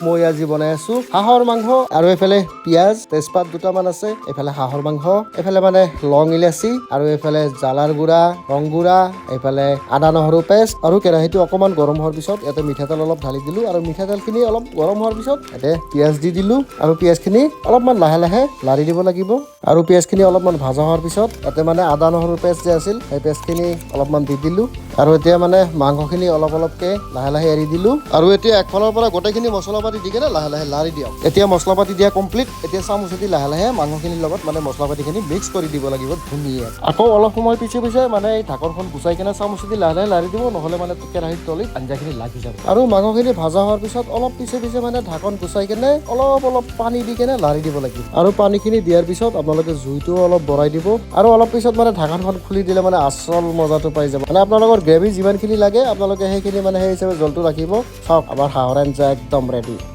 মই আজি বনাই আছো হাঁহৰ মাংস। আৰু এইফালে পিঁয়াজ, তেজপাত দুটামান আছে। এইফালে হাঁহৰ মাংস, এইফালে মানে লং, ইলাচি আৰু এইফালে জ্বালাৰ গুড়া, ৰং গুড়া, এইফালে আদা নহৰু পেষ্ট। আৰু কেৰাহীটো অকণমান গৰম হোৱাৰ পিছত ইয়াতে মিঠাতেল অলপ ঢালি দিলোঁ। আৰু মিঠাতেলখিনি অলপ গৰম হোৱাৰ পিছত ইয়াতে পিঁয়াজ দি দিলোঁ। আৰু পিঁয়াজখিনি অলপমান লাহে লাহে লাৰি দিব লাগিব। আৰু পিঁয়াজখিনি অলপমান ভাজা হোৱাৰ পিছত ইয়াতে মানে আদা নহৰু পেষ্ট যে আছিল, সেই পেষ্টখিনি অলপমান দি দিলোঁ। আৰু এতিয়া মানে মাংসখিনি অলপ অলপকৈ লাহে লাহে এৰি দিলোঁ। আৰু এতিয়া একফালৰ পৰা গোটেইখিনি মছলা পাতি দি কেনে লাহে লাহে লাৰি দিয়ক। এতিয়া মছলা পাতি দিয়া কমপ্লিট। এতিয়া চামুচেদি লাহে লাহে মাংসখিনিৰ লগত মানে মছলা পাতিখিনি মিক্স কৰি দিব লাগিব ধুনীয়া। আকৌ অলপ সময় পিছে পিছে মানে এই ঢাকনখন গুচাই কেনে চামুচেদি লাহে লাহে লাৰি দিব, নহ'লে মানে কেৰাহীৰ তলিত আঞ্জাখিনি লাগি যাব। আৰু মাংসখিনি ভাজা হোৱাৰ পিছত অলপ পিছে পিছে মানে ঢাকন গুচাই কেনে অলপ অলপ পানী দি কেনে লাৰি দিব লাগিব। আৰু পানীখিনি দিয়াৰ পিছত আপোনালোকে জুইটোও অলপ বঢ়াই দিব। আৰু অলপ পিছত মানে ঢাকনখন খুলি দিলে মানে আচল মজাটো পাই যাব। মানে আপোনালোকৰ গ্ৰেভি যিমানখিনি লাগে, আপোনালোকে সেইখিনি মানে সেই হিচাপে জলটো ৰাখিব। চাওক, আমাৰ হাঁহৰ আঞ্জা একদম ৰেডি।